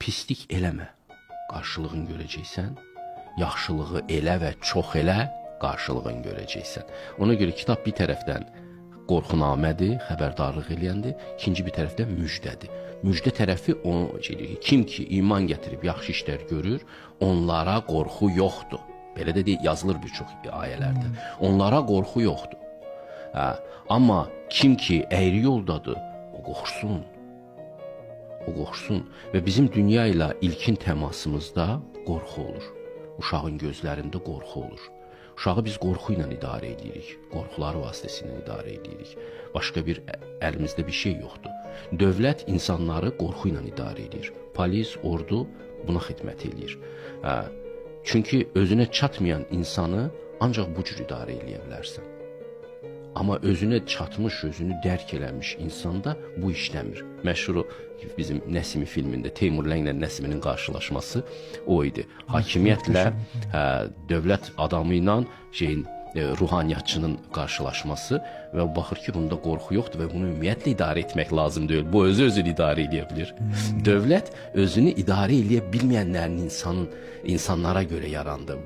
Pislik eləmə, qarşılığını görəcəksən. Yaxşılığı elə və çox elə, qarşılığını görəcəksən. Ona görə kitab bir tərəfdən qorxunamədir, xəbərdarlıq eləyəndir, ikinci bir tərəfdən müjdədir. Müjdə tərəfi o şeydir ki, kim ki iman gətirib yaxşı işlər görür, onlara qorxu yoxdur. Belə də yazılır bir çox ayələrdə. Onlara qorxu yoxdur. Hə, amma kim ki əyri yoldadır, o qorxsun. O qorxsun və bizim dünya ilə ilkin təmasımızda qorxu olur. Uşağın gözlərində qorxu olur. Uşağı biz qorxu ilə idarə edirik, qorxuları vasitəsilə idarə edirik. Başqa bir əlimizdə bir şey yoxdur. Dövlət insanları qorxu ilə idarə edir. Polis, ordu buna xidmət eləyir. Hə, çünki özünə çatmayan insanı ancaq bu cür idarə eləyə bilərsən. Amma özünə çatmış, özünü dərk eləmiş insanda bu işləmir. Məşhur o bizim Nəsimi filmində Teymur Lənglə Nəsiminin qarşılaşması o idi. Hakimiyyətlə, hə, dövlət adamı ilə şeyin ruhaniyyatçının qarşılaşması və baxır ki, bunda qorxu yoxdur və bunu ümumiyyətlə idarə etmək lazım deyil. Bu özü özünü idarə edə bilir. Dövlət özünü idarə eləyə bilməyənlərin insanlara görə yarandı.